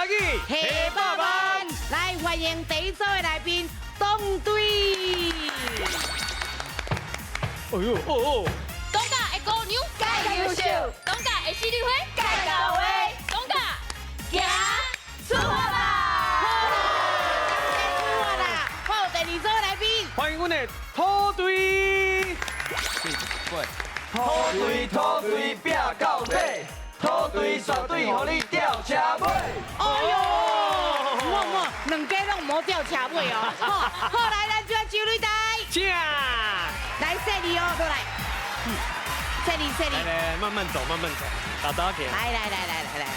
台語，提百萬，來歡迎第一組的來賓董隊。哎呦，哦哦，東家的姑娘蓋優秀，東家的仕女花蓋到位，東家行出發啦！出發啦！好，第二組來賓，歡迎阮的土隊。土隊土隊拼到底，土隊煞隊予你吊車尾。哎呦，莫莫，兩家攏毋好吊車尾哦。好，好來，咱就要招女台，請。來，設立哦，過來。設立設立。來來，慢慢走，慢慢走，打打起。來來來來來來。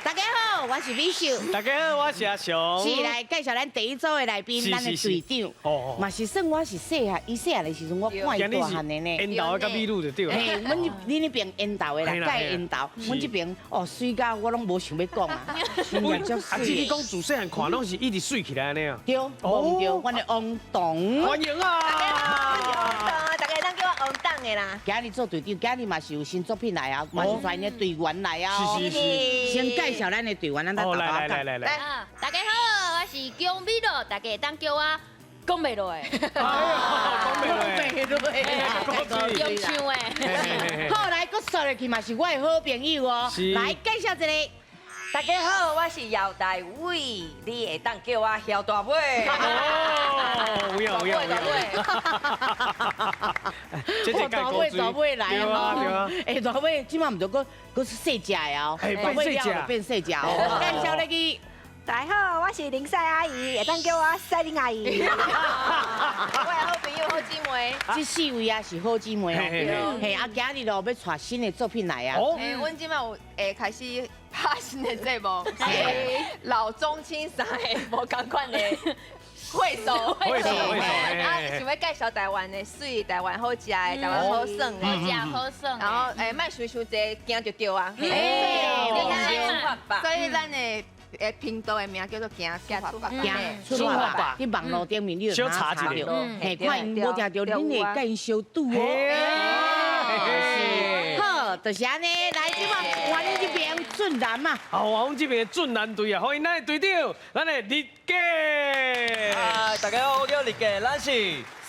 大家好，我是美秀。大家好，我是阿雄。是來介紹咱第一組的來賓，咱的隊長。哦。嘛是算我是細漢，伊細漢的時陣我看伊大漢的呢。緣投的佮美女就對了。嘿，阮恁那邊緣投的啦，佮緣投。阮這邊哦，媠甲我攏無想欲講啊。啊，這你講自細漢看攏是一直媠起來按呢啊？對，無毋對，阮的王董。歡迎啊！大家好，我是王董啊，大家當叫我王董的啦。今日做隊長，今日嘛是有新作品來啊，嘛是帶𪜶的隊員來啊。是是是。先介紹咱的隊員，咱來大家來來來來。大家好，我是姜美樂，大家會當叫我講袂落的。哎呀，講袂落，用唱的。好，來，閣煞落去嘛是我的好朋友哦。來介紹一個。大家好，我是姚大偉，你會當叫我姚大尾。哦，有影有影有影。大尾大尾來啊！對啊，欸，大尾這馬毋著閣閣是細隻的哦，大尾了變細隻哦。介紹入去。大家好，我是林賽阿姨，會當叫我賽林阿姨。我的好朋友、好姊妹。這四位啊是好姊妹哦。嘿，啊，今日咯欲帶新的作品來啊。欸，阮這馬有會開始拍新的節目，是老中青三个無仝款的。會所，會所，會所。啊，想欲介紹台灣的媠，台灣好食的，台灣好耍的，好食好耍。然後欸，莫想傷濟，行就對啊。所以咱的頻道的名叫做行出發，行出發吧。佇網路頂面你就查著，嘿，看𪜶無聽著，恁會佮𪜶相拄哦。好，就是按呢，來這馬換恁這邊俊男嘛。好，我們這邊俊男隊啊，歡迎咱的隊長，咱的立傑。嗨，大家好，我叫立傑，咱是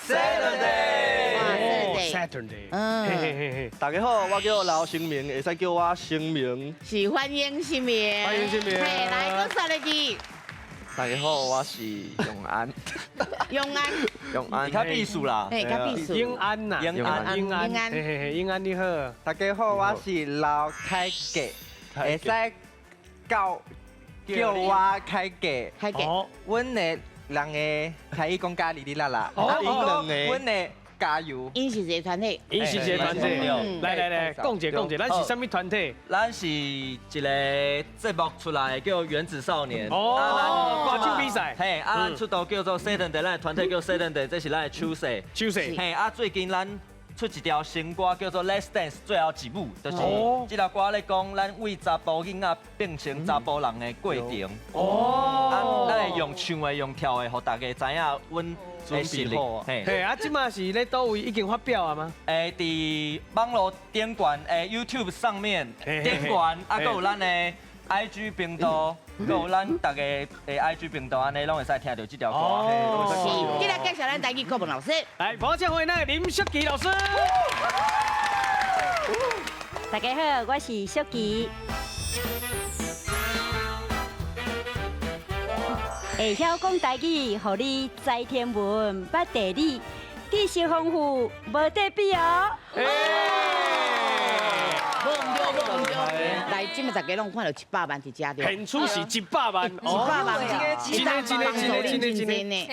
Saturday。 Saturday。嗯。大家好，我叫劉新明，會使叫我新明。是歡迎新明。歡迎新明。嘿，來，閣煞落去。大家好，我是永安。永安。永安，較秘書啦。嘿，較秘書。永安呐。永安，永安，嘿嘿嘿，永安你好。大家好，我是劉凱傑，會使叫叫我凱傑。凱傑。阮的人的台語講甲哩哩啦啦。哦，阮的加油！𪜶是一個團體，𪜶是一個團體。來來來，講者講者，咱是啥物團體？咱是一個節目出來叫《原子少年》。哦，歌手比賽。嘿，啊，咱出道叫做 Saturday，咱的團體叫 Saturday，這是咱的手勢。手勢。嘿，啊，最近咱出一條新歌叫做《Let's Dance》，最後一舞，就是這條歌咧講咱為查埔囡仔變成查埔人的過程。哦。啊，咱會用唱的、用跳的，予大家知影阮準備好，嘿，啊，這馬是咧佗位已經發表啊嗎？欸，佇網路頂懸，欸，YouTube 上面頂懸，啊，閣有咱的 IG 頻道，閣有咱逐家的 IG 頻道，按呢攏會使聽著這條歌。是，接來介紹咱台語國文老師。來，掌聲歡迎咱的林淑琪老師。大家好，我是淑琪。會曉講台語，予你知天文、捌地理，知識豐富，無得比哦。無毋對，無毋對。來，這馬大家攏看著一百萬佇遮對。現處是一百萬，一百萬，真的真的真的真的真的。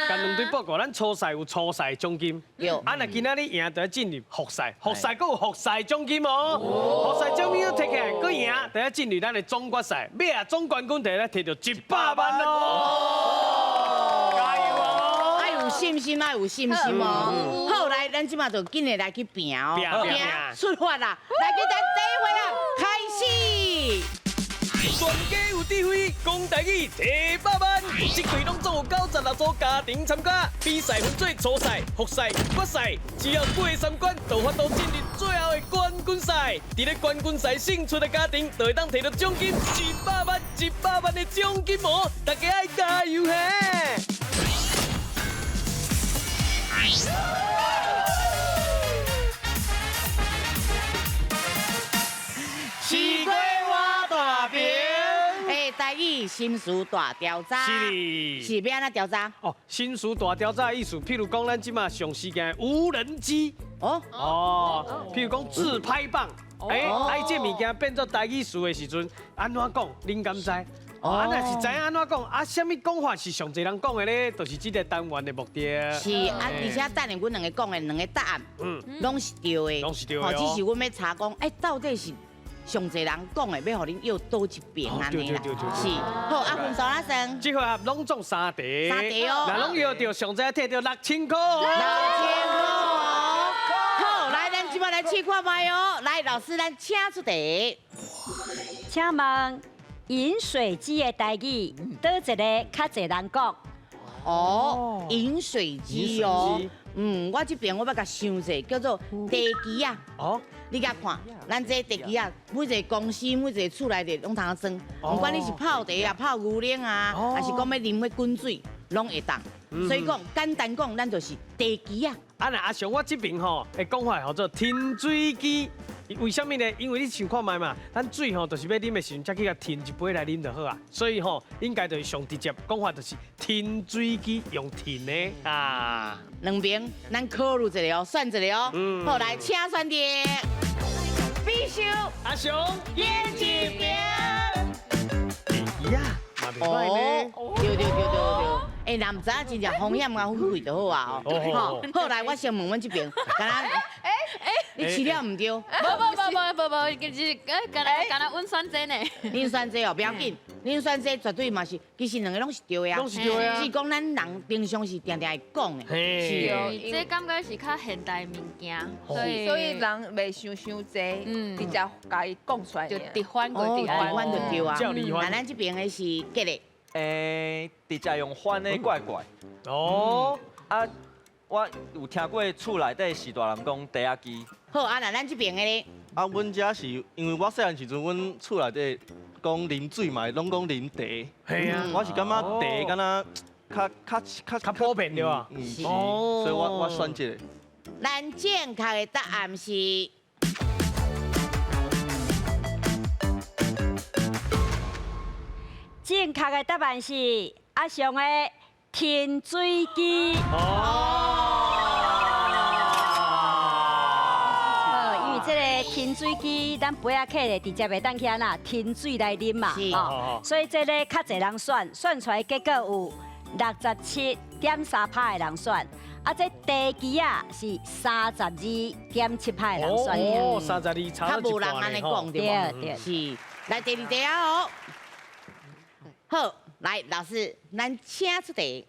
共兩隊報告，咱初賽有初賽獎金，啊，若今仔日贏，就欲進入複賽，複賽閣有複賽獎金哦。複賽獎金閣提起來，閣贏，就欲進入咱的總決賽，尾仔總冠軍就會提著一百萬哦。加油哦！愛有信心，愛有信心哦。好，來，咱這馬就緊的來去拼哦，拼拼出發啦！來去咱第一回合開始。全家有智慧，講台語提百萬，這隊攏總有96組家庭參加，比賽分做初賽、複賽、決賽，只要過三關，就有法度進入最後的冠军赛。伫咧冠军赛胜出的家庭，就会当提到奖金100万、100万的奖金哦！大家爱加油嘿！是过我大平。欸，台语心事大调查，是是欲按怎调查？哦，心事大调查的意思，譬如讲咱这马上时间无人机，哦哦，譬如讲自拍棒，欸，啊，这物件变做台语词的时阵，按怎讲？恁敢知？哦，啊，若是知影按怎讲，啊，啥物讲法是上济人讲的咧？就是这个单元的目的。是啊，而且等下阮两个讲的两个答案，拢是对的，拢是对的。只是阮欲查讲，欸，到底是上济人讲的，欲予恁摇佗一边按呢啦。是，好，啊，分数哪算？这回合拢总三题。三题哦。若拢摇著，上济提著6000箍哦。6000箍哦。好，来，咱这摆来试看觅哦。来，老师，咱请出题。请问饮水机的台语，佗一个较济人讲？哦，饮水机哦。嗯，我这边我欲共想者，叫做茶机啊。哦，你共看，咱这茶机啊，每一个公司、每一个厝内底拢通装。不管你是泡茶啊、泡牛奶啊，还是讲欲啉彼滚水，拢会当。所以讲，简单讲，咱就是茶机啊。啊，若阿雄，我这边吼的讲法叫做停水机。为啥物呢？因为你想看觅嘛，咱水吼就是欲啉的时阵，才去共停一杯来啉就好啊。所以吼，应该就是上直接讲法，就是停水机用停的啊。两边咱考虑一下哦，选一个哦。好，来，请选择。必修阿雄演一边。呀，嘛袂歹呢。对对对对对。欸，若毋知影真正风险啊，付费就好啊哦。好，好来，我先问阮这边，敢若，你饲了毋对？无无无无无无，就是敢若敢若阮选这呢。恁选这哦，不要紧，恁选这绝对嘛是，其实两个拢是对的啊。拢是对的啊。只是讲咱人平常时定定会讲的。是。这感觉是较现代物件，所以人袂想伤济，直接共伊讲出来。就直翻过直翻就对啊。那咱这边的是吉的。欸，直接用翻的怪怪。哦，啊，我有听过厝内底是大人讲茶仔机。好，啊，那咱这边的咧？啊，阮遮是因为我细汉时阵，阮厝内底讲啉水嘛，拢讲啉茶。嘿啊，我是感觉茶敢若较较较较普遍对吧？嗯，是。所以我选这个。咱正确的答案是。正确的答案是阿雄的停水机。哦。因为这个停水机，咱杯仔客咧直接会当去按怎停水来啉嘛，哦，所以这个较济人选，选出来结果有67.3%的人选，啊，这茶机啊是32.7%的人选。哦，32差较无人按呢讲对无？对对。是，来第二题啊哦。好，来老师，咱请出题。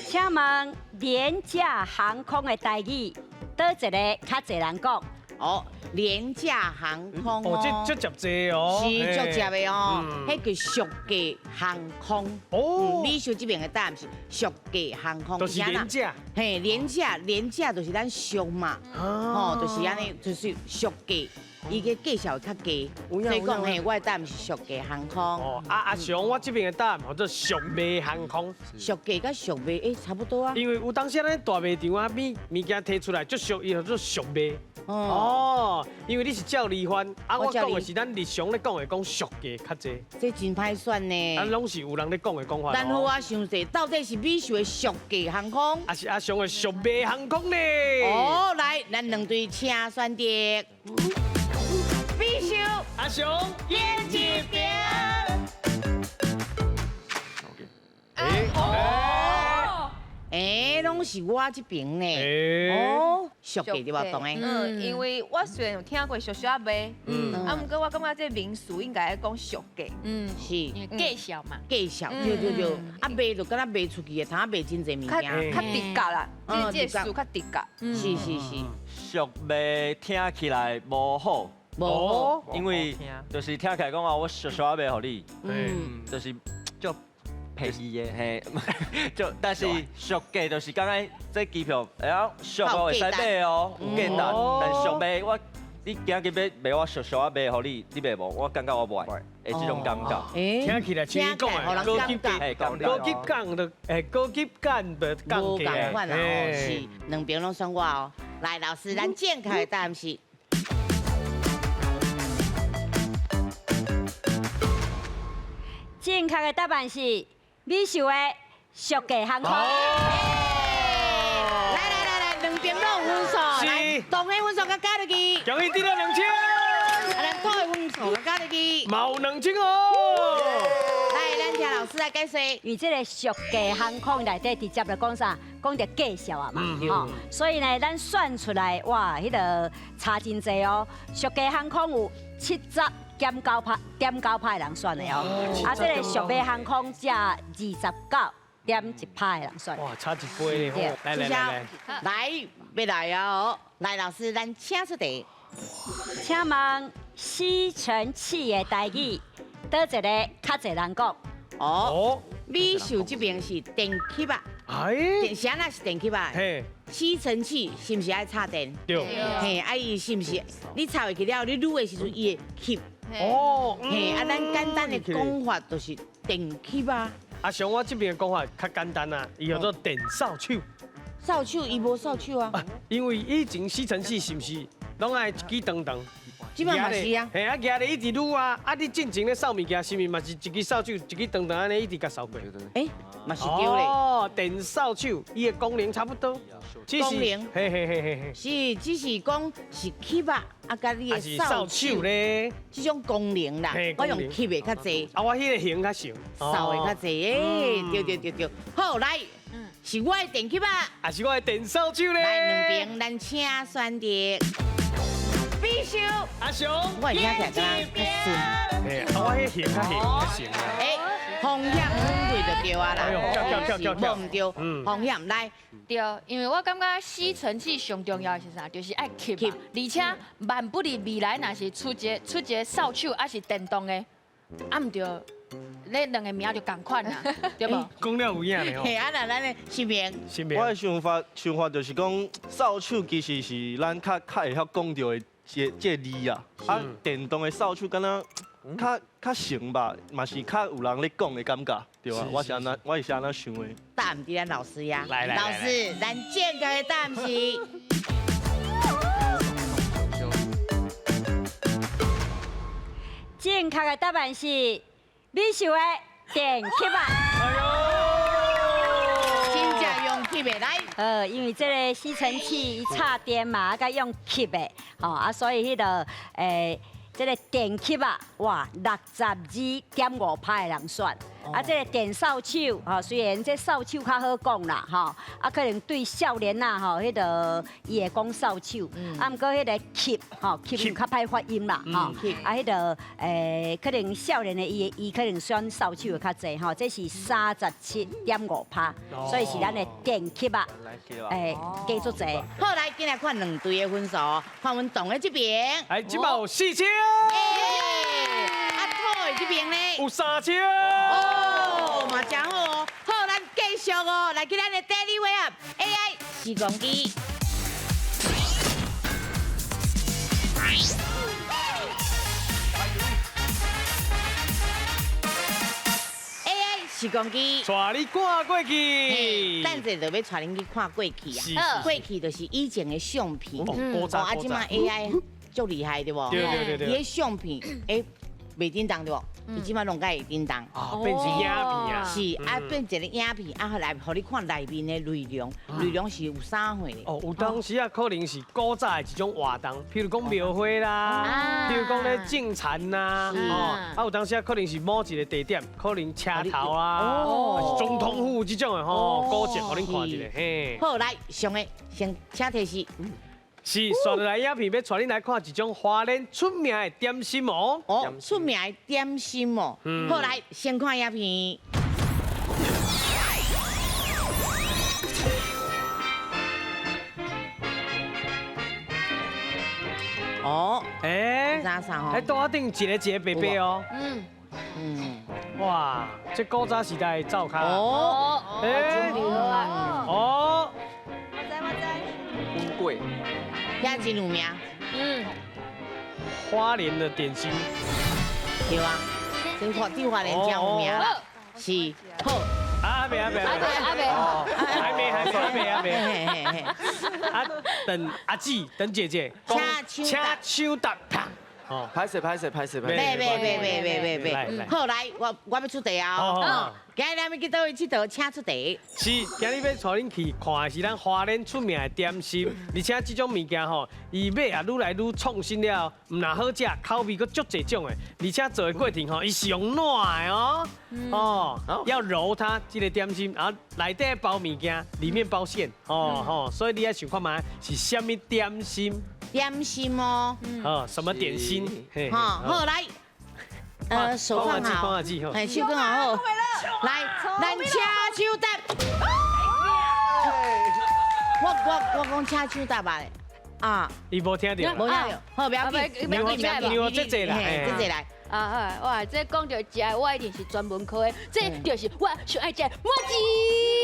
请问廉价航空的台语，佗一个较济人讲？哦，廉价航空哦，这足接济哦，是足接的哦，彼叫俗价航空。哦，美秀这边的答案是俗价航空，就是廉价。嘿，廉价，廉价就是咱俗嘛，哦，就是按呢，就是俗价。伊个价数较低，所以讲嘿，我的答案是俗价航空。哦，啊阿雄，我这边的答案叫做俗卖航空。俗价佮俗卖，欸，差不多啊。因为有当时咱大卖场啊，物件提出来足俗，伊叫做俗卖。哦，因为你是照离翻，啊，我讲的是咱日常咧讲的，讲俗价较济。这真歹选呢。啊，拢是有人咧讲的讲法。咱好啊，想者到底是美秀的俗价航空，还是阿雄的俗卖航空呢？哦，来，咱两队请选择。美秀阿雄演一边。哎，拢是我这边呢。哦，俗价对吧？当然。嗯，因为我虽然有听过俗俗仔卖，啊，毋过我感觉这名词应该讲俗价。嗯，是。因为价数嘛。价数，对对对。啊，卖就敢若卖出去的，通仔卖真济物件。较直觉啦，这个词较直觉。是是是。俗卖听起来无好。无好，因为就是听起来讲啊，我俗俗仔卖予你，就是就便宜的嘿，就但是俗价就是感觉这机票会晓俗哦会使买哦，有价值，但俗卖我你今日欲卖我俗俗仔卖予你，你卖无？我感觉我无爱，会这种感觉。听起来像你讲的高级高级感的，哎，高级感的降无仝款啊，是两边拢选我哦。来，老师，咱正确的答案是。正确的答案是美秀的俗价航空。来来来来，两边拢有分数，来，同的分数佮加入去。恭喜得了2000。啊，咱土的分数佮加入去。嘛有2000哦。来，咱请老师来解说。因为这个俗价航空内底直接就讲啥，讲著介绍啊嘛，吼，所以呢，咱算出来，哇，彼个差真济哦。俗价航空有70.9%的人选的哦，啊，这个俗价航空才29.1%的人选。哇，差一倍咧！来来来来，欲来哦！来，老师，咱请出题。请问吸尘器的台语，佗一个较济人讲？哦，美秀这边是电吸啊，哎，啥那是电吸啊？嘿，吸尘器是毋是爱插电？对。嘿，啊伊是毋是你插入去了，你撸的时阵伊会吸。哦，嘿，啊咱简单的讲法就是电吸啊。啊，像我这边的讲法较简单啊，伊叫做电扫帚。扫帚伊无扫帚啊。因为以前吸尘器是毋是拢爱一支长长？这摆嘛是啊。嘿，啊，举咧一直撸啊，啊，你进前咧扫物件，是毋是嘛是一支扫帚，一支长长按呢一直共扫过？欸，嘛是对咧。哦，电扫帚，伊的功能差不多。功能。嘿嘿嘿嘿嘿。是，只是讲是吸啊，啊，佮你的扫帚咧，这种功能啦。我用吸的较济。啊，我彼个型较长，扫的较济。欸，对对对对。好，来，是我的电吸啊，还是我的电扫帚咧？来，两边咱请选择。美秀，阿雄，我听起来敢若较顺。嘿，我彼型较型较顺。欸，风险分配就对啊啦，是无毋对。风险来。对，因为我感觉吸尘器上重要的是啥？就是爱吸，而且万不离未来若是出一个扫帚，还是电动的，啊毋对，你两个名就仝款啦，对无？讲了有影咧吼。嘿，啊，那咱的新明，新明。我的想法就是讲，扫帚其实是咱较会晓讲著的这个字啊，啊，电动的扫帚敢若较成吧，嘛是较有人咧讲的感觉，对啊，我是按呢，我是按呢想的。答案伫咱老师呀，来来老师，咱正确的答案是。正确的答案是美秀的电吸啊。哎呦，真正用吸的来。因为这个吸尘器伊插电嘛，啊，佮用吸的，吼啊，所以彼个这个电吸啊，哇，62.5%的人选。啊，这个电扫帚，吼，虽然这扫帚较好讲啦，吼，啊，可能对少年仔吼，彼个伊会讲扫帚，啊，毋过彼个吸，吼，吸较歹发音啦，吼，啊，彼个可能少年的伊可能选扫帚会较济，吼，这是37.5%，所以是咱的电吸啊，加足济。好，来，今日看两队的分数，看阮同的这边，哎，这摆有4000。啊，土的这边呢？有3000。哦，嘛真好哦。好，咱继续哦，来去咱的第二位啊，AI 时光机。AI 时光机，带你看过去。等下就欲带恁去看过去啊。过去就是以前的相片。哦，啊，这摆 AI 足厉害对无？对对对对。伊的相片，袂振动对无？伊这摆拢会振动。啊，变成影片啊。是啊，变一个影片啊，来，予你看内面的内容，内容是有啥货的？哦，有当时啊，可能是古早的一种活动，譬如讲庙会啦，譬如讲咧种田啦，哦，啊有当时啊，可能是某一个地点，可能车头啊，还是总统府这种的吼，古迹，予恁看一下，嘿。好，来，上个先请提示。是，刷落来影片，欲带恁来看一种花莲出名的点心哦。哦，出名的点心哦。好，来，先看影片。哦，欸，欸，桌仔顶一个一个白白哦。哇，这古早时代的灶跤。哦，欸，哦。我知，我知。粉粿。遐真有名。花蓮的點心。對啊，真花對花蓮真有名啦，是好。啊，未啊未啊阿未，還沒還沒還沒還沒。啊，等阿姊，等姐姐。請搶答。哦，歹勢歹勢歹勢歹勢。袂袂袂袂袂袂袂。好，來，我欲出題啊！今日咱欲去佗位𨑨迌，請出題。是，今日欲帶恁去看的是咱花蓮出名的點心，而且這種物件吼，伊尾啊愈來愈創新了，毋但好食，口味閣足濟種的，而且做的過程吼，伊是用軟的哦，哦，要揉它這個點心，然後內底包物件，裡面包餡，哦吼，所以你愛想看覓是啥物點心？點心哦，哦，什麼點心？好，好來。手放好，哎，手放好，來，咱請手答。我講請手答吧，啊，伊無聽著，無聽著，好，不要緊，不要緊，不要緊，這這來，這這來。啊哇，這講著食的，我一定是專門科的，這就是我上愛食的麻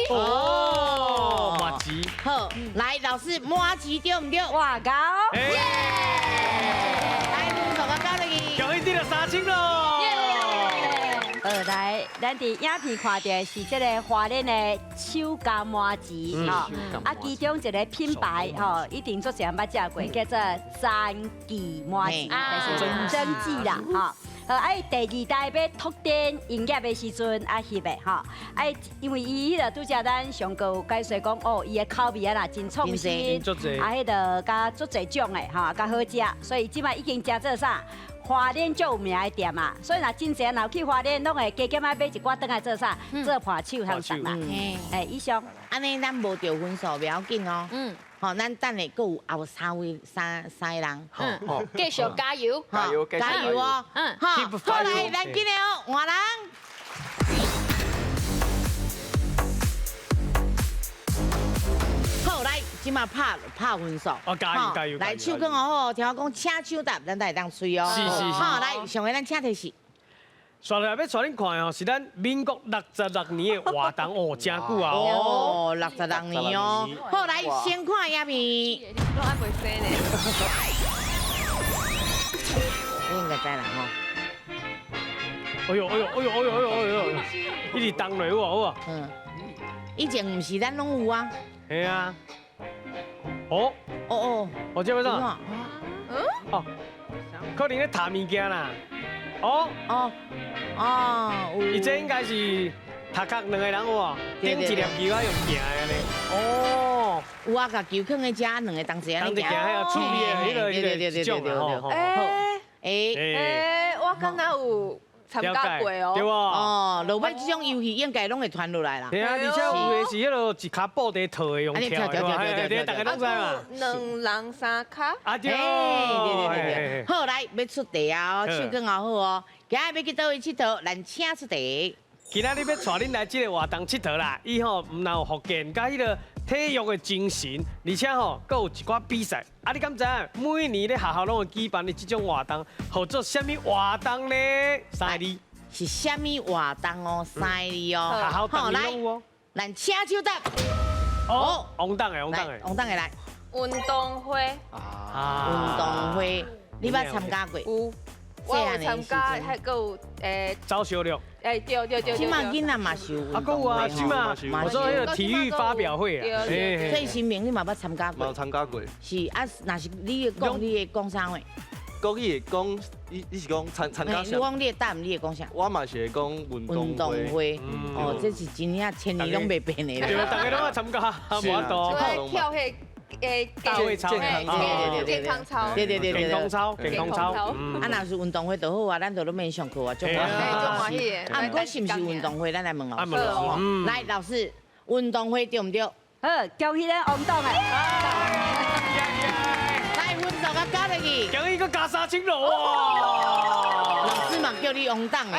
糬。哦，麻糬。好，來，老師，麻糬對毋對？哇，高。耶！來，盧總啊，交落去。恭喜得了3000咯。來，咱佇影片看著的是這个花蓮的手工麻糬，吼，啊，其中一个品牌吼，一定足濟人捌食過，叫做詹記麻糬，就是曾記啦，吼。啊，伊第二代欲拓展營業的時陣，啊翕的吼，啊，因為伊彼个拄才咱上閣有解說講，哦，伊的口味啊啦真創新，啊，彼个佮足濟種的吼，較好食，所以這擺已經食做啥？花蓮足有名的店啊，所以若真濟人若去花蓮，攏會加減仔買一寡轉來做啥？做伴手通送啦。哎，以上，按呢咱無著分數，袂要緊哦。嗯。好，咱等下閣有後三位三個人。嗯。繼續加油，加油，加油哦。嗯。好，好來，咱緊來哦，換人。好，來，這馬拍分數。哦，加油加油！來，手放好，聽我講，請搶答，咱才會當吹哦。是是是。好，來，上個咱請提示。紲落來欲帶恁看的哦，是咱民國66年的活動哦，真久啊哦，66年哦。好，來先看影片。攏還袂生呢。你應該知啦吼。哎呦哎呦哎呦哎呦哎呦哎呦！一直動落有無有無？嗯。以前毋是咱攏有啊。係啊。哦。哦哦。哦，這欲創？嗯。哦。可能咧談物件啦。哦哦哦，伊這應該是頭殼兩個人有無？頂一粒球啊，用行的按呢。哦，有啊，共球囥佇遮，兩个同齊按呢行。同齊行，彼个趣味的彼个彼个種啊吼。欸欸，我敢若有參加過哦。對無？哦，落尾這種遊戲應該攏會傳落來啦。對啊，而且有的是彼个一跤布袋套的用跳的，對對，大家攏知嘛。兩人三跤。啊對。對對對對。好，來，欲出題啊！手捲好哦。今日欲去佗位𨑨迌，咱請出題。今仔日欲帶恁來這个活動𨑨迌啦，伊吼毋但有復健，佮彼个體育的精神，而且吼閣有一寡比賽。啊，你敢知影？每年咧學校攏會舉辦的這種活動，號做啥物活動呢？三个字。是啥物活動哦？三个字哦。學校當年攏有哦。咱請手答。哦，王董的，王董的，王董的來。運動會。啊。運動會，你捌參加過？有。我有參加，還閣有走小六。欸，對對對。這馬囡仔嘛是有。啊，閣有啊，這馬我說彼个體育發表會啊。所以新明你嘛捌參加過？嘛有參加過。是啊，若是你會講，你會講啥話？國語會講，你是講參加啥？你講你會答，你會講啥？我嘛是會講運動會。哦，這是真正千年攏袂變的。對，大家攏愛參加，無法度。跳彼大衛操，健康操，對對對對，健康操，健康操。啊，若是運動會就好啊，咱就攏免上課啊，足歡喜。啊，毋過是毋是運動會，咱來問老師。來，老師，運動會對毋對？好，恭喜咱王董的。來，分數佮加落去。恭喜閣加3000囉哇！老師嘛叫你王董的。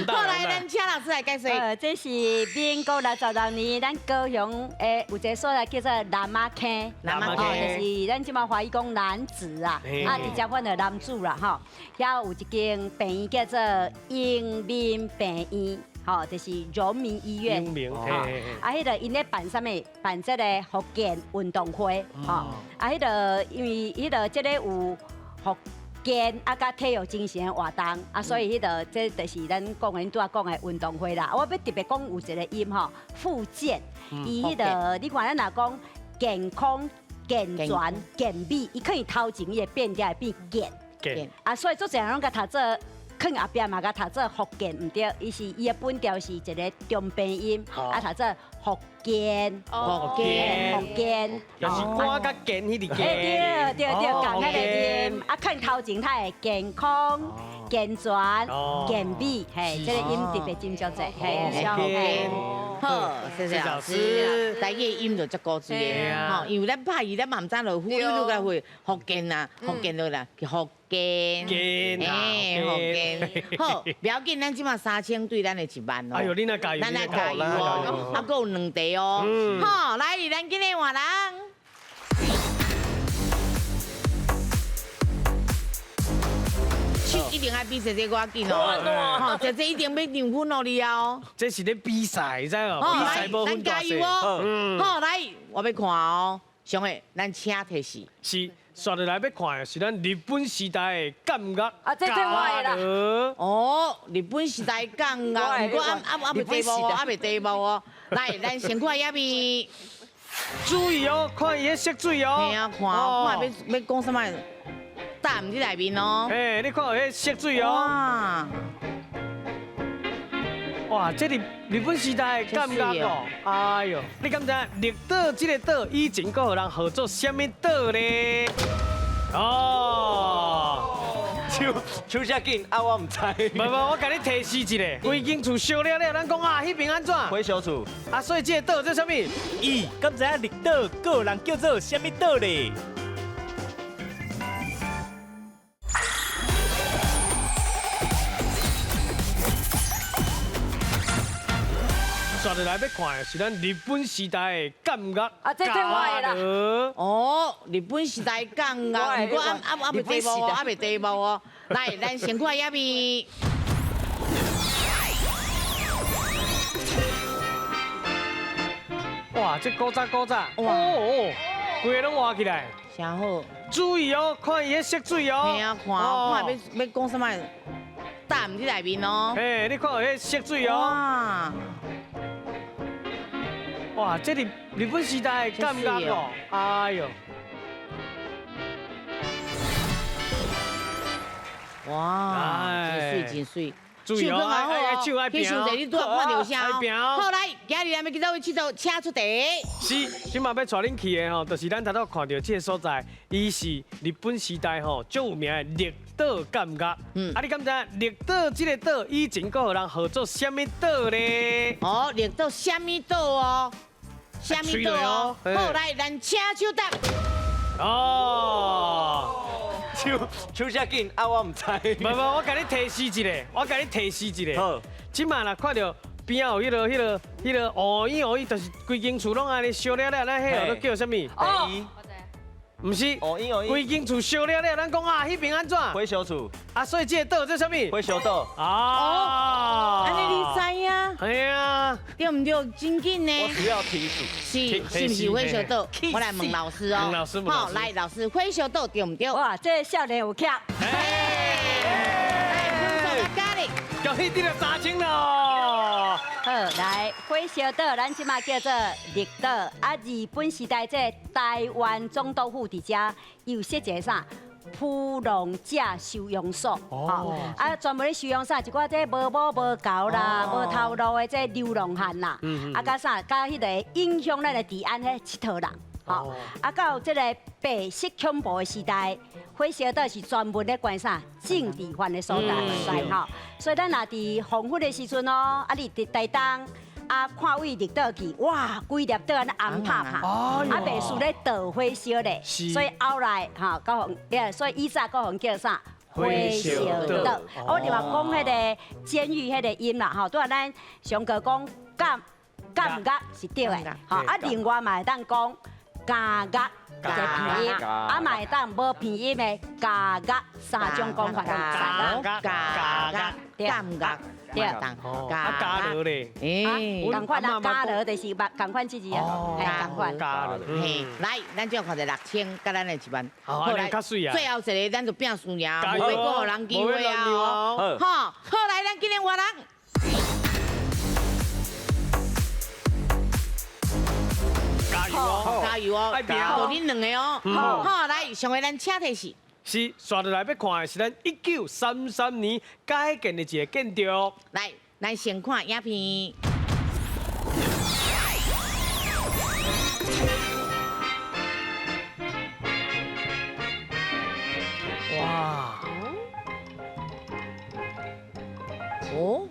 好，來，咱請老師來解釋。這是民國66年，咱高雄的有一个所在叫做南仔坑，南仔坑就是咱這馬華語講楠梓啊，啊，直接翻做楠梓啦，吼。遐有一間病院叫做榮民病院，吼，就是榮民醫院。榮民，啊，彼个𪜶咧辦啥物？辦這个福建運動會，吼。啊，彼个因為彼个這个有。福建啊，佮體育精神的活動啊，所以彼個這就是咱講的，恁拄仔講的運動會啦。我欲特別講有一個音吼，復健，伊彼個你看咱若講健康、健全、健美，伊可能頭前伊會變調會變健，健啊，所以足濟人攏共讀做。囥後壁嘛，共讀做福建毋對，伊是伊的本調是一個中平音，啊讀做福建，福建，福建，就是官佮建彼个建，對對對，仝彼個音，啊，囥頭前較會健康、健全、健美，嘿，這個音特別真足濟，嘿，嘿。好，謝謝老師。台語音就足古錐的，吼，因為咱拍字咱嘛毋知落，呼嚕嚕個會福建啊，福建落啦，福建，建啊，福建。好，不要緊，咱這馬3000對咱的1萬哦。哎呦，恁來加油，咱來加油哦，啊，閣有2題哦。好，來，咱今日換人。手一定愛比姐姐閣較緊哦，吼，姐姐一定欲讓分予你哦。這是咧比賽，知無？比賽無分大細。咱加油哦！好，來，我欲看哦。上個，咱請提示。是，紲落來欲看的是咱日本時代的鑑樂。啊，這對我的啦。哦，日本時代鑑樂，毋過猶未題目哦，猶未題目哦。來，咱先看遐邊。注意哦，看伊彼色水哦。嘿啊，看看欲講啥物？答毋佇內面哦。嘿，你看有彼色水哦。哇，這日本時代的感覺哦。哎呦，你敢知綠島這個島以前閣予人號做啥物島咧？哦，手遮緊啊，我毋知。無無，我共你提示一下，規間厝燒了了，咱講啊，彼邊按怎？火燒厝。啊，所以這個島叫啥物？咦，敢知影綠島閣有人叫做啥物島咧？紲落來欲看的是咱日本時代的鑑樂。啊，這對我的啦。哦，日本時代鑑樂，毋過猶未題目哦，猶未題目哦。來，咱先看遐邊。哇，這古早古早，哇哦，規個攏活起來。真好。注意哦，看伊彼色水哦。嘿啊，看看欲講啥物？答毋佇內面哦。嘿，你看有彼色水哦。哇，這日本時代的感覺哦，哎呦！哇，真媠真媠，手更好哦，去想者你拄仔看著啥哦？好，來，今日咱欲去佗位𨑨迌，請出題。是，這馬欲帶恁去的吼，就是咱頭拄看著這个所在，伊是日本時代吼足有名的綠島鑑樂。啊，你敢知綠島這個島以前閣予人號做啥物島咧？哦，綠島啥物島哦？啥物島哦？好，來，咱請手答。哦，手遮緊啊，我毋知。無無，我共你提示一下，我共你提示一下。好，這馬若看著邊仔有彼个烏煙烏煙，就是規間厝攏按呢燒了了，咱彼个叫啥物？哦，毋是，規間厝燒了了，咱講啊，彼邊按怎？火燒厝。啊，所以這個島叫啥物？火燒島。啊，按呢你知影？係啊。對毋對？真緊呢。我只要提示。是，是毋是火燒島？我來問老師哦。問老師，好，來老師，火燒島對毋對？哇，這個少年有巧。恭喜得了3000咯！好，來火燒島，咱這馬叫做綠島。啊，日本時代這台灣總督府佇遮有設一个啥？浮浪者收容所。哦。啊，專門咧收容啥？一寡這無某無猴啦、無頭路的這流浪漢啦。啊，佮啥？佮彼个影響咱的治安彼𨑨迌人。吼。啊，到這个白色恐怖的時代。火燒島是專門咧關啥政治犯的所在，吼。所以咱若佇黃昏的時陣哦，啊，你佇台東啊，看位綠島去，哇，規粒島按呢紅拍拍，啊，袂輸咧導火燒咧，所以後來吼，閣予，所以以前閣予叫啥？火燒島。我另外講彼個監獄彼個音啦，吼，拄仔咱上過講監監獄是對的，吼，啊，另外嘛會當講監獄。一个拼音，啊嘛會當無拼音的加樂，三種講法攏會使。加樂，感觉对动，啊，加落咧，哎，仝款啊，加落就是仝款这字啊，嘿，仝款。加落，嘿，来，咱就看者6000，佮咱的1万。好，来，较水啊。最后一个，咱就拼输赢，无欲阁予人机会啊！好，好来，咱今日换人。加油哦！加油哦！就恁两个哦。好，来，上个咱请提示。是，接落来欲看的是咱1933年改建的一个建筑。来，咱先看影片。哇！哦。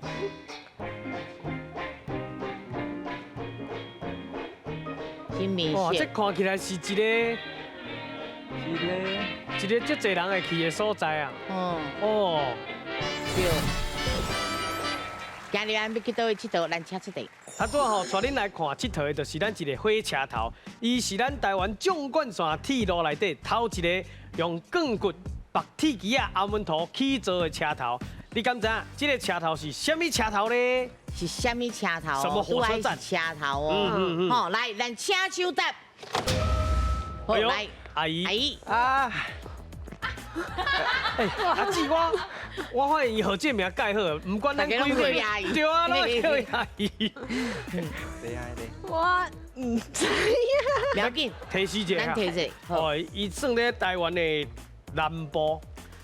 哇，这看起来是一个，一个足济人会去的所在啊。哦，对。今日咱欲去佗位𨑨迌，咱请出地。啊，拄吼带恁来看𨑨迌的，就是咱一个火车头，伊是咱台湾纵贯线铁路内底头一个用钢骨、白铁枝仔、阿门图起造的车头。你敢知影这个车头是啥物车头呢？是啥物车头？什么火车站？车头哦。好，来，咱请手答。好，来，阿姨。阿姨。啊。哎，阿姊，我发现伊号这名盖好，毋管咱几岁，对啊，拢叫伊阿姨。我毋知影。不要紧，提示一下。咱提示。哦，伊算咧台湾的南部。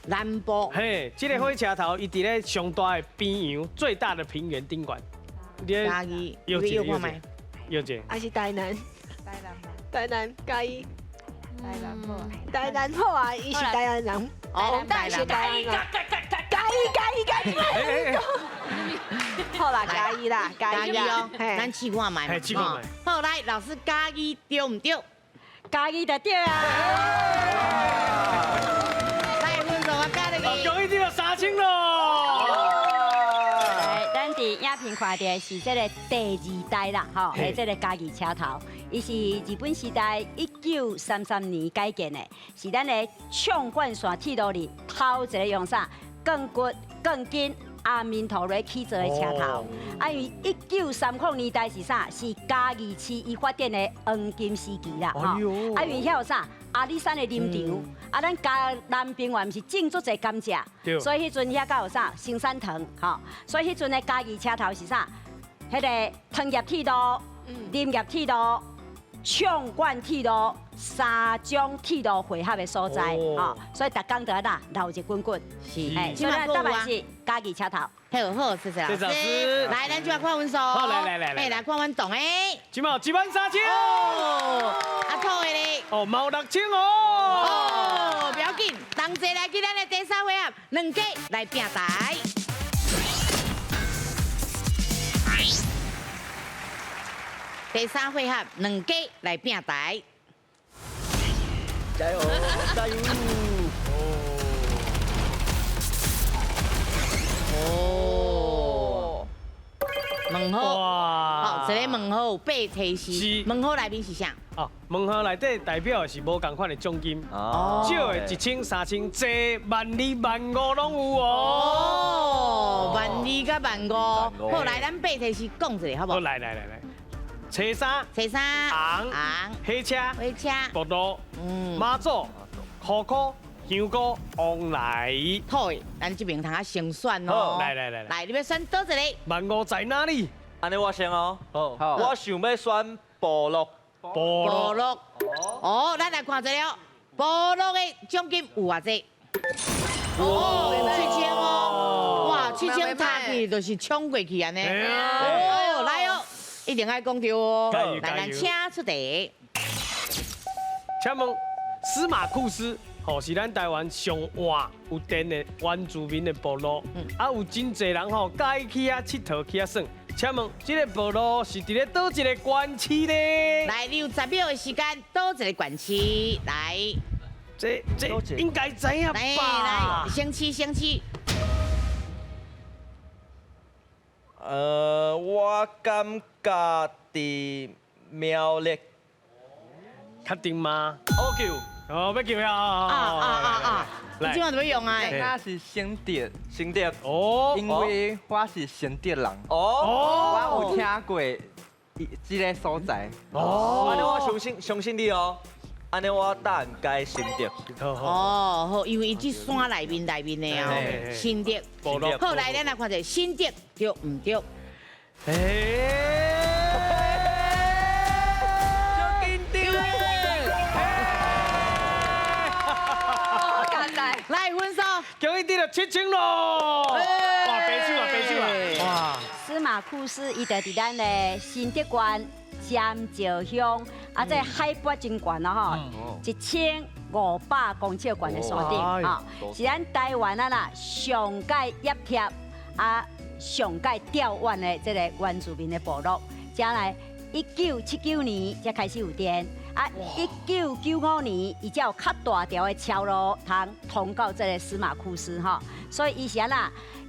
南部。嘿，这个火车头，伊伫咧上大的平原，最大的平原顶悬。嘉义，有一个，有一个。还是台南？台南，嘉义。台南好啊，伊是台南人。哦，台南，嘉义，嘉义，嘉义。好啦，嘉义啦，嘉义哦，咱试看觅嘛。试看觅。好，来，老师嘉义对毋对？嘉义就对啊。来，分数我加入去。恭喜你了3000咯。来，咱伫影片看到的是这个第二代啦，吼，的这个嘉义车头，伊是日本时代1933年改建的，是咱的纵贯线铁路里头一个用啥钢骨、钢筋、阿弥陀来起造的车头。啊，因为1930年代是啥？是嘉义市伊发展的黄金时期啦，吼。啊，因为遐有啥？阿里山的林场，啊，咱嘉南平原毋是种足济甘蔗，所以彼阵遐阁有啥生产糖，吼，所以彼阵的嘉义车头是啥？彼个糖业铁路、林业铁路、纵贯铁路三种铁路汇合的所在，吼，所以逐工都按怎闹热滚滚，是，所以咱答案是嘉义车头。好好，谢谢老师。来，咱就来看分数。好，来来来来，来看阮董的。这马13000。哦，阿土的咧。哦，嘛有6000哦。哦，不要紧，同齐来去咱的第三回合，两家来拼台。第三回合，两家来拼台。加油，加油！哦，问号，好，这个问号八提示，问号内面是啥？哦，问号内底代表的是无仝款的奖金，哦，少的1000、3000，济12000、15000拢有哦。哦，12000佮15000，好，来，咱八提示讲一下，好不好？好，来来来来，车三，车三，红，火车，火车，步路，妈祖，可可。香菇旺来，好，咱这边通啊先选哦。来来来来，你欲选佗一个？ 15000在哪里？按呢我先哦。好，我想欲选部落。部落。哦，咱来看一下哦，部落的奖金有偌济？哦，7000哦，哇，7000踏去就是冲过去按呢。哦，来哦，一定爱讲著哦。来，咱请出题。请问司马库斯？吼，是咱台湾上晚有电的原住民的部落，啊，有真济人吼，佮意去遐𨑨迌，去遐耍。请问这个部落是伫咧佗一个县市呢？来，你有10秒的时间，佗一个县市来。这应该知影吧？来来，先试先试。我感觉伫苗栗。确定吗？ OK。哦，欲救啊！啊啊啊啊！你這馬就欲用啊？那是新竹，新竹哦，因為我是新竹人。哦，我有聽過這个所在。哦，按呢我相信相信你哦。按呢我答案改新竹。哦，好，因為伊這山內面內面的哦，新竹。好，來，咱來看一下新竹對毋對？來分數，恭喜得了7000咯！哇，白手啊，白手啊！哇，司馬庫斯伊就佇咱的新竹縣尖石鄉，啊，這海拔真懸咯吼，1500公尺懸的山頂，吼，是咱台灣啊啦上蓋壓貼啊上蓋釣遠的這个原住民的部落，才來1979年才開始有電。啊，1995年，伊才有較大條的橋路通通到這个司馬庫斯吼，所以伊是按怎，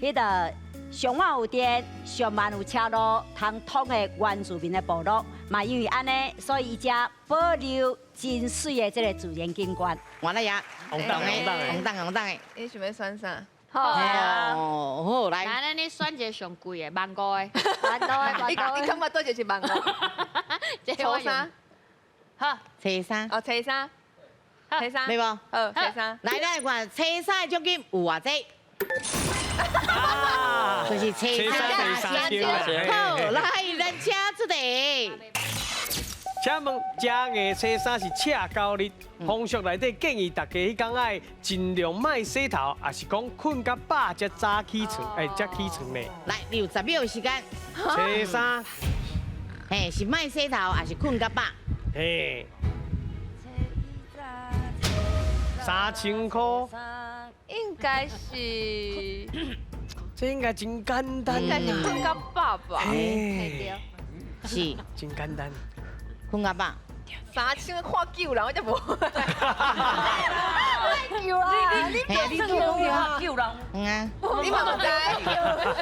彼个上晚有電，上慢有車路通通的原住民的部落，嘛因為按呢，所以伊才保留真媠的這个自然景觀。完了呀，紅燈紅燈紅燈紅燈的，你想欲選啥？好啊，好來。來，咱你選一个上貴的，萬五的。萬五的，你你感覺佗一個是萬五？初三。好，初三。哦，初三，初三，對無？好，初三。來，咱來看初三的獎金有偌濟？就是初三第三好，來，咱請出題。請問正月初三是赤狗日，風俗內底建議大家彼工愛盡量莫洗頭，抑是講睏較飽才早起床，哎，才起床呢？來，你有10秒的時間。初三，嘿，是莫洗頭，抑是睏較飽？嘿，3000塊，應該是，這應該真簡單，應該是睏較飽吧？是，真簡單，睏較飽。3000看救人，我才無。救啊！你你救救人，嗯啊，你嘛毋知？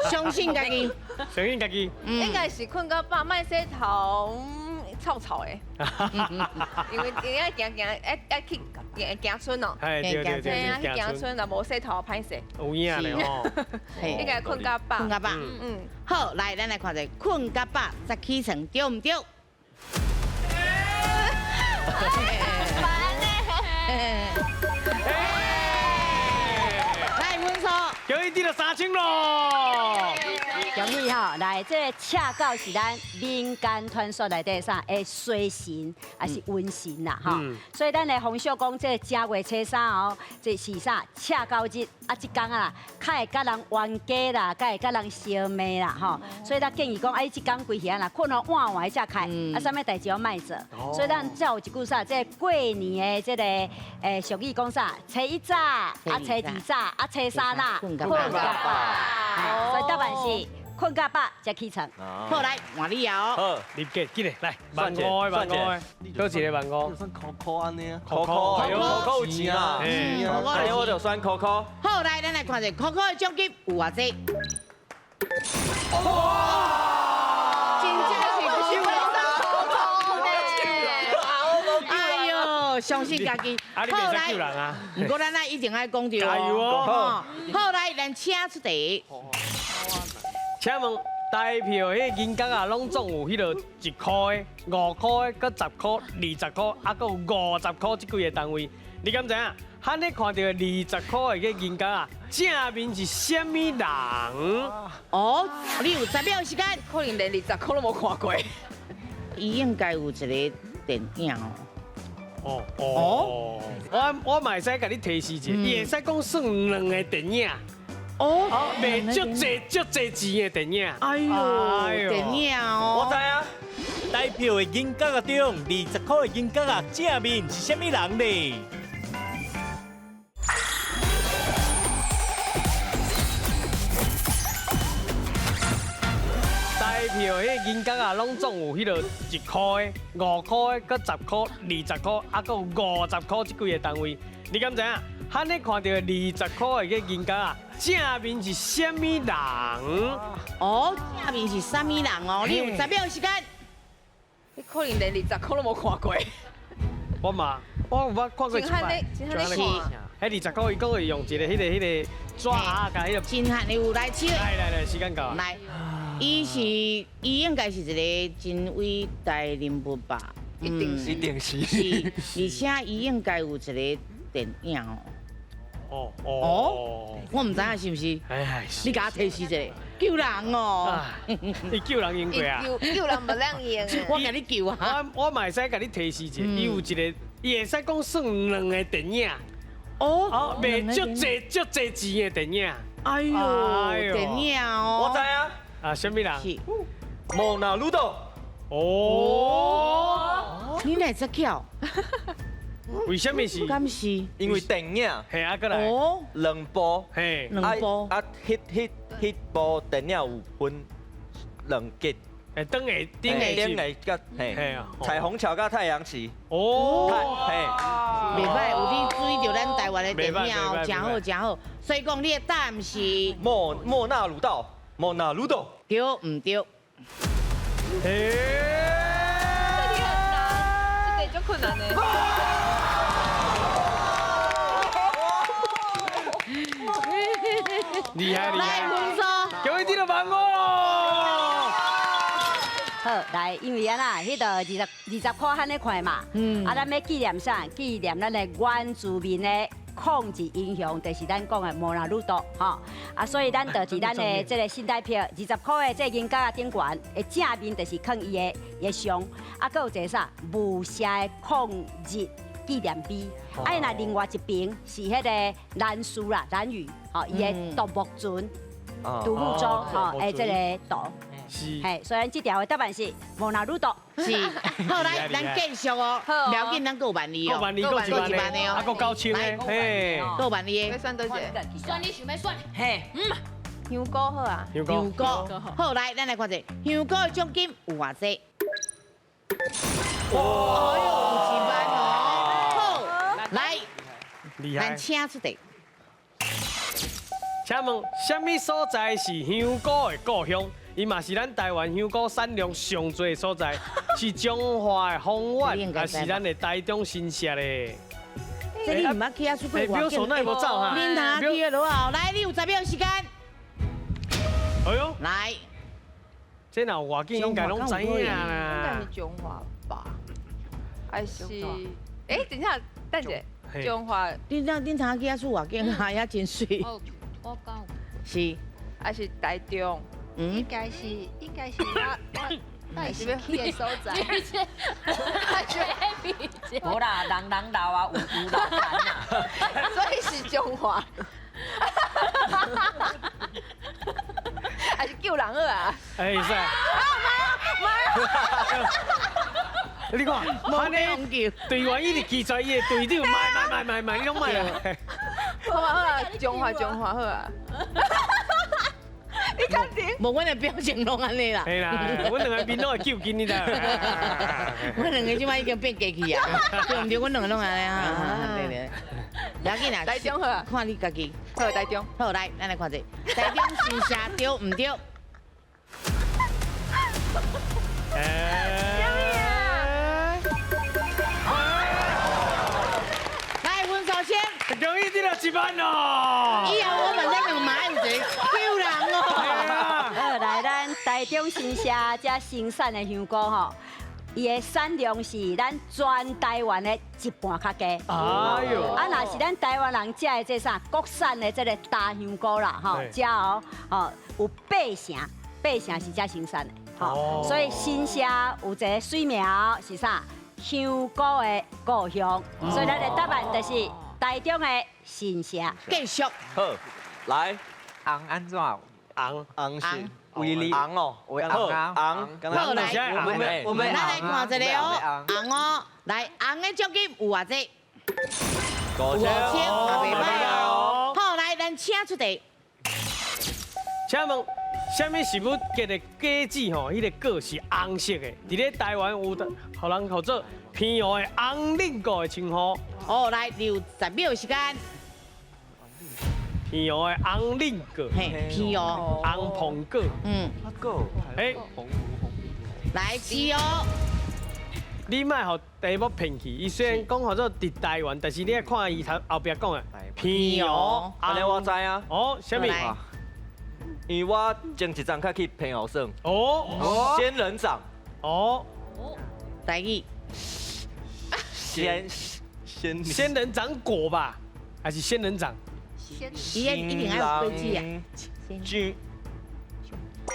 相信家己，相信家己，應該是睏較飽，莫洗頭。臭臭的，因為因為愛行行愛愛去行行村哦，對對對，啊去行村若無洗頭歹勢，有影咧吼，應該睏較飽，睏較飽，嗯，好，來，咱來看一下，睏較飽才起床，對毋對？煩呢？來，分數，恭喜得了3000咯！恭喜吼，來，這个赤狗是咱民間傳說內底啥？會衰神，抑是瘟神啦，吼。所以咱的風俗講，這个正月初三哦，這是啥？赤狗日啊，這工啊，較會佮人冤家啦，較會佮人相罵啦，吼。所以咱建議講，啊，這工規日啊，睏予晚晚才開，啊，啥物代誌攏莫做。所以咱才有一句啥？這个過年的這个俗語講啥？初一早，啊，初二早，啊，初三啦，睏較飽。所以答案是。睏較飽才起床。好，來換你哦。好，立即緊來，來萬五的萬五的，閣一個萬五。算箍箍按呢啊？箍箍，箍箍有錢啊！按呢我就選箍箍。好，來，咱來看一下箍箍的獎金有偌濟。哇！真正是箍箍呢！哎呦，相信家己。啊，你袂使救人啊！毋過咱愛一定愛講著加油哦！好，來，咱請出題。請問台票彼銀角啊，攏總有彼个1箍的、5箍的、閣10箍、20箍，啊，閣有50箍這幾个單位，你敢知影？咱咧看到20箍的彼銀角啊，正面是啥物人？哦，你有10秒時間，可能連20箍攏無看過。伊應該有一个電影哦。哦哦，我嘛會使共你提示一下，伊會使講算兩个電影。哦，賣足濟足濟錢的電影。哎呦，電影哦。我知啊。台票的銀角仔中，20箍的銀角仔正面是啥物人呢？台票彼银角仔，攏總有彼个1箍的、5箍的、閣10箍、20箍，啊，閣有50箍這幾个單位，你敢知影？咱咧看到20箍的彼银角仔，正面是啥物人？哦，正面是啥物人哦？你有10秒時間。你可能連20箍攏無看過。我嘛，我有捌看過一擺。真罕咧看。彼20箍伊講會用一個彼個紙盒共彼個。真罕的有來笑。來來來，時間到。來，伊是伊應該是一個真偉大人物吧？一定是，一定是。是，而且伊應該有一個電影哦。哦哦，我毋知影是毋是？哎，你共我提示一下，救人哦。伊救人用過啊？救人無兩用。我共你救啊！我嘛會使共你提示一下，伊有一個，伊會使講算兩個電影。哦，賣足濟足濟錢的電影。哎喲，電影哦。我知啊。啊，啥物人？是。莫那魯道。哦。你哪會這巧？為什麼是？敢是？因為電影。嘿啊，閣來。哦。兩部。嘿。兩部。啊，彼部電影有分兩集。哎，燈下頂下頂下佮嘿，彩虹橋佮太陽旗。哦。嘿。袂歹，有你注意著咱台灣的電影哦，真好真好。所以講，你的答案是？莫那魯道，莫那魯道。對毋對？嘿。這題很難，這題足困難的。厲害厲害！來分數，恭喜你就問我。好，來，因為按怎，彼个20箍按呢看嘛，啊，咱欲紀念啥？紀念咱的原住民的抗日英雄，就是咱講的莫那魯道，吼。啊，所以咱就佇咱的這個新台票20箍的這個銀角仔頂懸的正面，就是囥伊的像，啊，閣有一個啥？霧社的抗日紀念碑。啊，若另外一邊是彼個蘭嶼啦，蘭嶼，吼，伊的獨木船、獨木舟，吼，的這個圖。是，嘿，所以這條的答案是莫那魯道。是，好來，咱繼續哦，不要緊，咱閣有萬二哦，閣萬二，閣一萬的哦，啊，閣9000的，嘿，閣有萬二的。欲選佗一個？選你想欲選。嘿，香菇好啊。香菇，好來，咱來看者，香菇的獎金有偌濟？哇，哎喲，有1萬哦。好，來，咱請出題。請問，啥物所在是香菇的故鄉？伊嘛是咱台灣香菇產量上濟的所在，是彰化的豐原，還是咱的台中新社咧？這你毋捌去遐出過外景？表嫂哪會無走哈？恁通去的落後，來，你有10秒時間。哎喲，來，這若有外景應該攏知影啦。應該是彰化吧？還是？欸，等一下，等者，彰化。恁通去遐出外景啊？遐真媠。我講。是，還是台中？應該是，應該是我是欲去的所在。無啦，人人老啊，有老痰啊，所以是彰化。還是救人好啊？哎，是。啊，唔係啊，你看，按呢隊員一直記在伊的隊長，賣賣賣賣賣，你攏賣啦。好啊好啊，彰化彰化好啊。你確定？無，阮的表情攏按呢啦。嘿啦，阮兩个面攏會糾筋，你知？阮兩个這擺已經變機器啊，對毋對？阮兩个攏按呢啊，對對。不要緊啦，台中好啊，看你家己。好，台中。好，來，咱來看者，台中新社對毋對？來，分數先。恭喜你了1萬哦！以後我們咱兩個嘛愛有一個救人哦。好，來，咱台中新社這生產的香菇吼，伊的產量是咱全台灣的一半較低。哎喲！啊，若是咱台灣人食的這啥國產的這個大香菇啦，吼，這哦，吼有8成，8成是這生產的，吼，所以新社有一個水苗是啥？香菇的故鄉，所以咱的答案就是台中的新社。繼續。好，來，紅按怎？紅紅是威力紅哦，紅啊紅。好，來，我們咱來看一個哦，紅哦，來，紅的獎金有偌濟？5000，嘛袂歹哦。好，來，咱請出題。請問，啥物食物結的果子吼？彼个果是紅色的，佇咧台灣有予人號做澎湖的紅輪果的稱呼。哦，來，你有10秒時間。澎湖的紅輪果，嘿，澎湖紅蘋果，嗯，果，哎，來，是哦。你莫予題目騙去。伊雖然講號做佇台灣，但是你愛看伊頭後壁講的澎湖。按呢我知啊。哦，啥物？因為我前一陣才去澎湖耍。哦。仙人掌。哦。台語。仙人掌果吧，還是仙人掌？伊一定愛有規矩啊。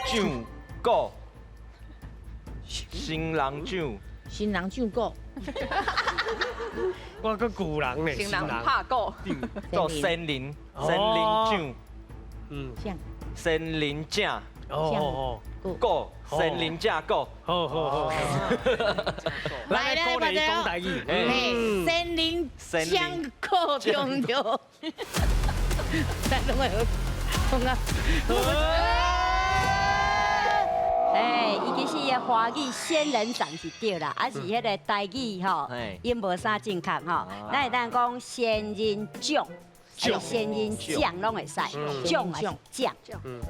掌果。新人掌。新人掌果。我閣旧人呢。新人拍果。做仙人，仙人掌。嗯。仙人掌。哦哦。果，仙人掌果。好好好。來來來，講台語。嘿，仙人掌果對毋對？咱攏會講啊。哎，伊其實伊華語仙人掌是對啦，啊是彼个台語吼，音無啥正確吼。咱會當講仙人掌，仙人掌攏會使，掌還是掌。嗯，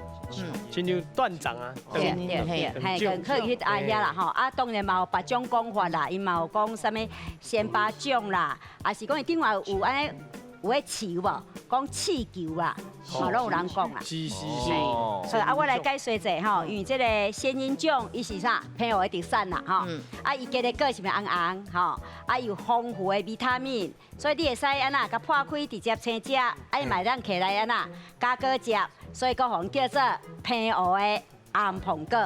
親像斷掌啊。對對對，嘿，可以去阿遐啦吼。啊，當然嘛有別種講法啦，伊嘛有講啥物仙巴掌啦，啊是講伊頂外有按呢。有彼刺無？講刺球啊，嘛攏有人講啦。是是是。好，啊，我來解說者吼，因為這个仙人掌伊是啥？澎湖的特產啦，吼。啊，伊結的果是毋是紅紅？吼，啊，有豐富的維他命，所以你會使按怎，共破開直接生食，啊，伊嘛會當摕來按怎加果食，所以閣予人叫做澎湖的紅蘋果。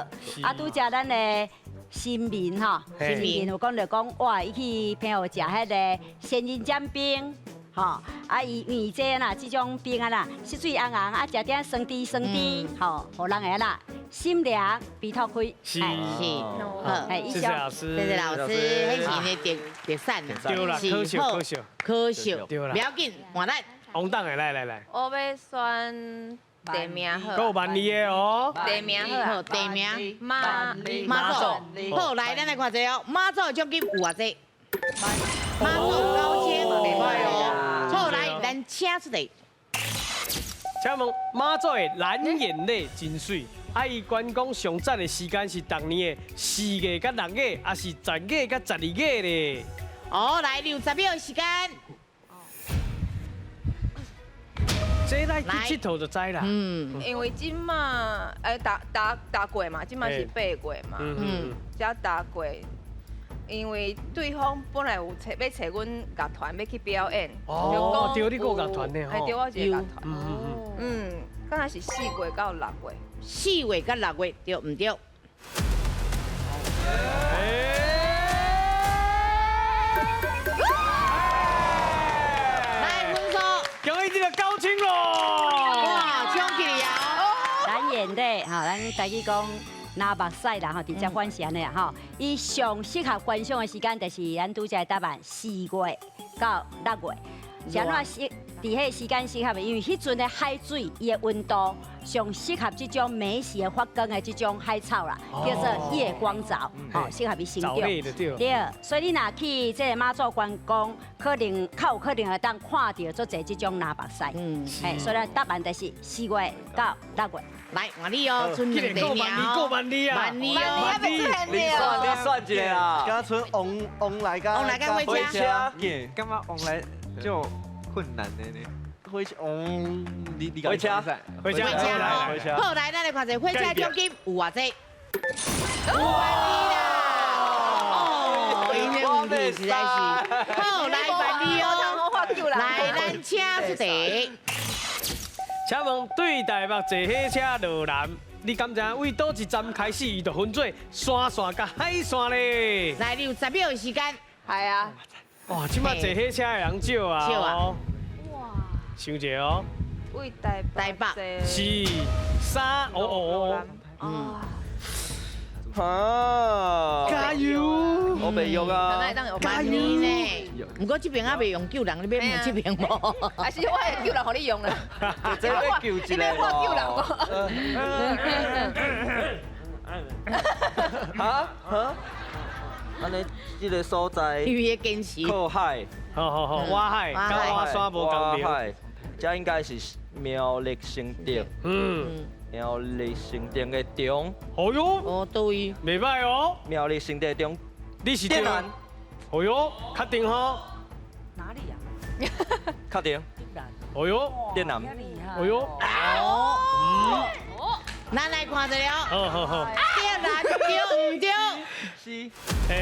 啊，拄才咱的新民吼，新民有講著講，哇，伊去澎湖食彼个仙人掌冰。吼，啊伊因為這啦，這種冰啊啦，色水紅紅，啊食點酸甜酸甜，吼，予人會啦心涼鼻頭開。是是，好，謝謝老師，謝謝老師，彼是呢特特產啦，對啦，可惜可惜，可惜，對啦，不要緊，換咱。王董的來來來。我欲選地名好。夠萬里的哦。地名好，地名。媽媽祖。好，來，咱來看一下哦，媽祖的獎金有偌濟？媽祖9000，袂歹哦。好，來，咱請出來。請問媽祖的藍眼淚真媠，啊，伊關公上讚的時間是逐年的4月佮6月，還是10月佮12月咧？哦，來60秒的時間。這來去𨑨迌就知啦。嗯，因為這馬打過嘛，這馬是8月嘛，嗯，才打過。因為對方本來有揣欲揣阮樂團欲去表演，哦，對，你閣有樂團呢吼，對，我一个樂團，嗯，敢若是4月到6月，4月到6月，對毋對？來分數，恭喜這個高清咯！哇，恭喜你啊！咱演的吼，咱台語講。藍目屎啦吼，直接反是按呢啦吼。伊上適合觀賞的時間就是咱拄才的答案，4月到6月。是按怎適？佇彼个時間適合的，因為彼陣的海水伊的溫度上適合這種美食的發光的這種海草啦，叫做夜光藻，吼，適合伊生長。對，所以你若去這个媽祖觀光，可能較有可能會當看著足濟這種藍目屎。嗯，嘿，所以咱答案就是4月到6月。來，換你哦，賰兩個秒。過萬里啊，萬里哦，你算一下啦。敢賰王來佮王來佮火車。感覺王來就困難的呢。火車，你火車，火車，火車。好，來，咱來看一下火車獎金有偌濟？5萬里啦！哦，𪜶的問題實在是。好，來萬里哦。來，咱請出題。請問對台北坐火車落南，你敢知影為佗一站開始，伊就分做山線佮海線咧？來，你有10秒的時間。係啊。哇，這擺坐火車的人少啊。少啊。哇。想一下哦。為台北。是三哦哦哦。啊！加油！我袂用啊。加油呢！毋過這邊猶未用救人，你欲問這邊無？還是我會救人，予你用啦。這欲救一個。你欲我救人無？哈哈，按呢，這个所在。因為堅持。靠海。好好好，外海，佮外山無仝著。這應該是苗栗新竹。嗯。苗栗新竹的中。哦喲。哦對。袂䆀哦。苗栗新竹的中。你是台南。哦哟，确定吼？哪里呀？确定。哦哟，电南。哦哟。哦。咱来看一下。好好好。电南对毋对？是。哎。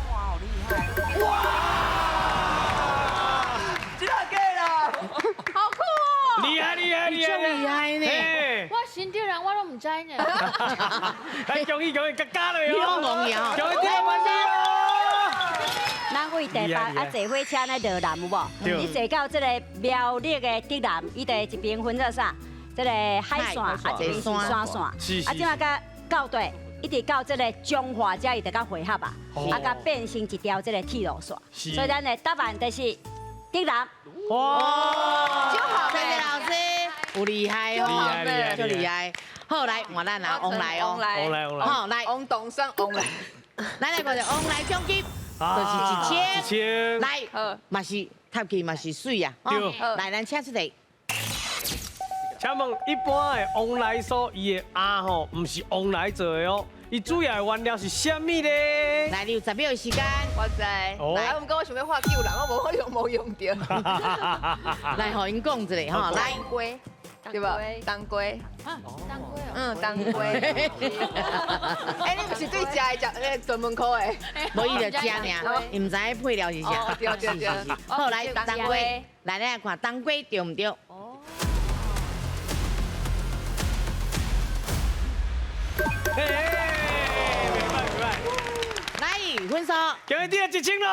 哇，好厉害！哇！这个假啦！好酷哦！厉害厉害厉害！厉害呢！我新竹人，我都唔知呢。来，恭喜恭喜，加加了哟！恭喜恭喜万岁！咱为台北啊坐火车咧落南有无？你坐到这个苗栗的竹南，伊就一边分做啥？这个海线，啊一边是山线。啊，这马佮到对，一直到这个彰化遮，伊就佮汇合啊，啊，佮变成一条这个铁路线。所以咱的答案就是竹南。哇！就好，谢谢老师，有厉害哦，就厉害。好，来换咱啊，王来哦，王来王来，好来，王东升王来，咱来看者王来奖金，就是1000， 1000，来，嘛是塔去嘛是水啊，来，咱请出题。请问一般的旺来酥，伊的鸭吼，毋是旺来做的哦，伊主要的原料是啥物咧？来，你有10秒的时间。我知。来，毋过我想欲画救人，我无可能无用著。来，予𪜶讲一下吼，来。当归，对无？当归。啊，当归哦。嗯，当归。哎，你毋是对食的食，那专门科的。无伊就食尔，伊毋知影配料是啥。对对对。好，来当归，来咱来看当归对毋对？嘿，袂歹袂歹。来，分数。恭喜你1000咯！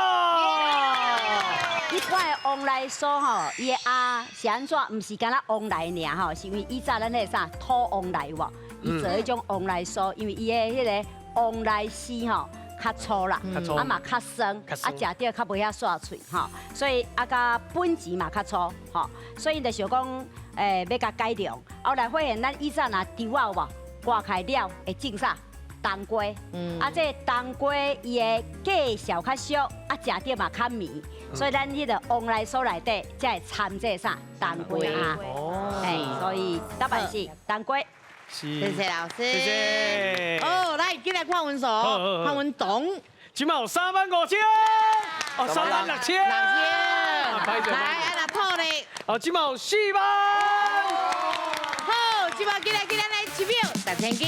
一般的旺来酥吼，伊的鸭是按怎？毋是干焦旺来尔吼，是因为以早咱彼个啥土旺来有无？伊做彼种旺来酥，因为伊的彼个旺来丝吼较粗啦，啊嘛较酸，啊食著较袂遐煞喙吼，所以啊佮本钱嘛较粗吼，所以就想讲，欲共改良。后来发现咱以早若猪仔有无？割开了会种啥？冬瓜，啊，这冬瓜伊的价数较俗，啊，食著嘛较绵，所以咱彼个旺来酥内底才会掺这啥冬瓜啊。哦，哎，所以答案是冬瓜。谢谢老师。谢谢。哦，来，进来看分数，看阮董。这马有35000，哦，36000。 6000。来，啊，若土咧。哦，这马有4万。好，这马进来，进来来1秒，大千金。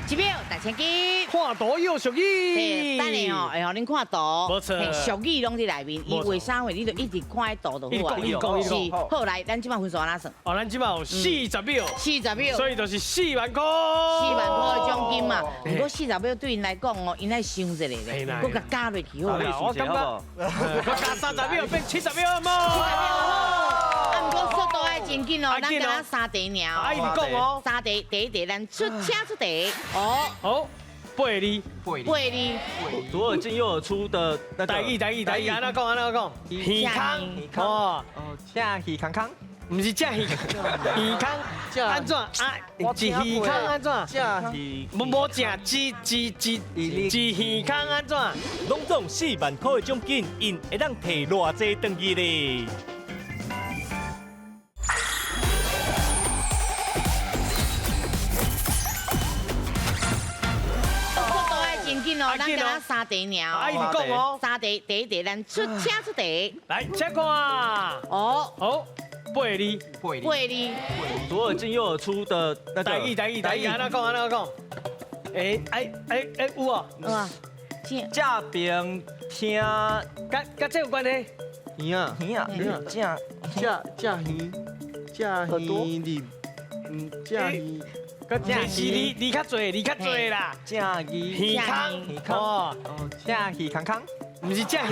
1秒大千金。看图有俗语。等下吼，会予恁看图。无错。俗语拢伫内面，伊为啥会？你就一直看彼图就好啊。是。好，来，咱这马分数按怎算？哦，咱这马有40秒。 40秒。所以就是4万箍。 4万箍的奖金嘛。毋过40秒对𪜶来讲哦，𪜶爱想一下咧，阁共加落去好。我感觉，阁加30秒变70秒好无？啊，毋过速度爱真紧哦，咱敢若3题尔。啊，伊是讲哦。 3题，第一题咱出请出题。哦。好。八字，八字，左耳进右耳出的那个。台语，台语，台语，按怎讲？按怎讲？耳空，哦，吃耳空空，毋是吃耳耳空，按怎？啊，一耳空按怎？吃耳，无无食，一一一一耳空按怎？拢总4万箍的奖金，𪜶会当提偌济转去咧？咱敢若3题尔，啊，伊是讲哦， 3题，第一题咱出请出题，来，请看。哦，好，八字，八字，左耳进右耳出的那个。台语，台语，台语，按怎讲？按怎讲？哎哎哎哎，有哦。有啊。这边听，佮这有关系？耳啊，耳啊，正正正耳，正耳入，嗯，正耳。佮这是离离较济，离较济啦。正耳耳空，哦，正耳空空，毋是正耳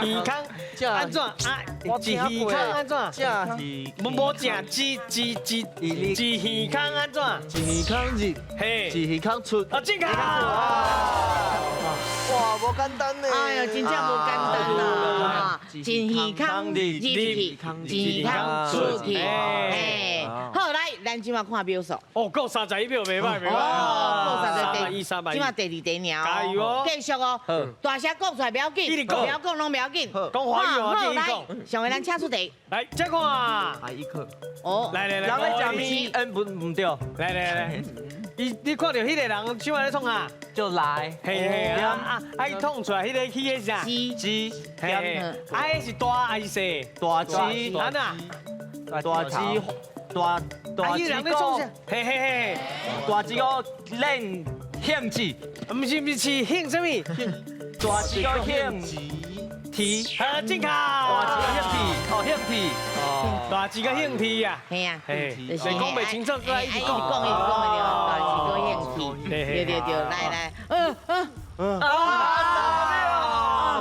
耳空，按怎啊？一耳空按怎？正耳，无无正，一一一一耳空按怎？一耳空入，嘿，一耳空出。啊，正确。哇，无简单呢。哎呦，真正无简单啦！一耳空入去，一耳空出去。哎，好，来，咱這馬看秒數。哦，夠31秒，袂歹袂歹。哦，夠31，310。這馬第二題爾。加油哦！繼續哦，大聲講出來不要緊，不要講攏不要緊。講華語哦，來，上個咱請出題。來，這看。阿一克。哦，來來來，人咧食麵，嗯，不唔對。來來來，伊你看著彼個人手咧創啥？就來。嘿嘿啊啊！伊創出來彼個彼個啥？雞。嘿，啊，彼是大還是小？大雞。安那？大雞。大大雞哥。嘿嘿嘿。大雞哥练兴致。毋是毋是是兴啥物？大鸡哥兴致。好，正确。大鸡哥兴致，哦，兴致。哦，大鸡哥兴致啊。嘿啊。嘿，你讲袂清楚，阁来一直讲。一直讲，一直讲的对，大鸡哥兴致。对对对，来来，嗯嗯嗯。啊，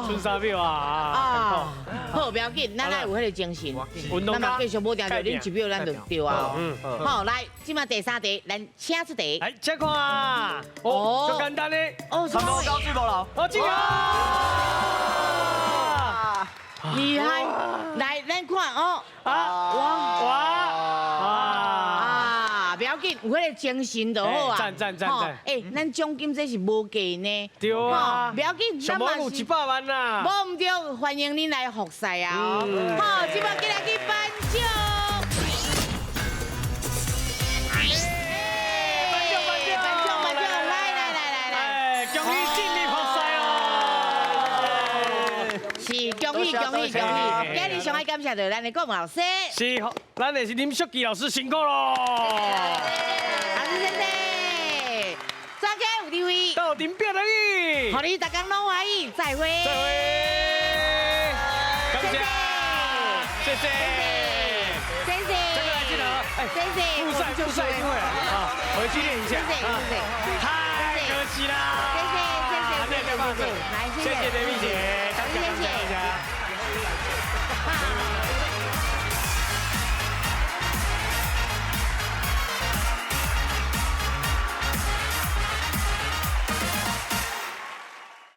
賰3秒啊！啊，好，不要紧，咱爱有彼个精神。咱嘛继续无定著恁1秒，咱就对啊。好，来，这马第三题，咱请出题。来，请看。哦，足简单的。哦，三无高水无流。哦，这个。厉害！来，咱看哦。啊！哇哇啊！不要紧，有彼个精神就好啊。赞赞赞赞！欸，咱奖金这是无价呢。对啊。不要紧，咱嘛是100万啦。无毋对，欢迎恁来复赛啊！好，这摆过来去颁奖。颁奖颁奖颁奖颁奖！来来来来来，恭喜进入复赛哦！是，恭喜恭喜恭喜！今日上爱感谢著咱的顾问老师。是，咱的是林淑琪老师辛苦咯。老师谢谢。专家有智慧，斗阵拼得意，予你逐工拢欢喜，再会。再会。感谢，谢谢，谢谢。这个来记得，哎，谢谢。复赛复赛机会啊，回去练一下。谢谢谢谢。太可惜啦。谢谢谢谢谢谢，来谢谢谢德美姐，谢谢。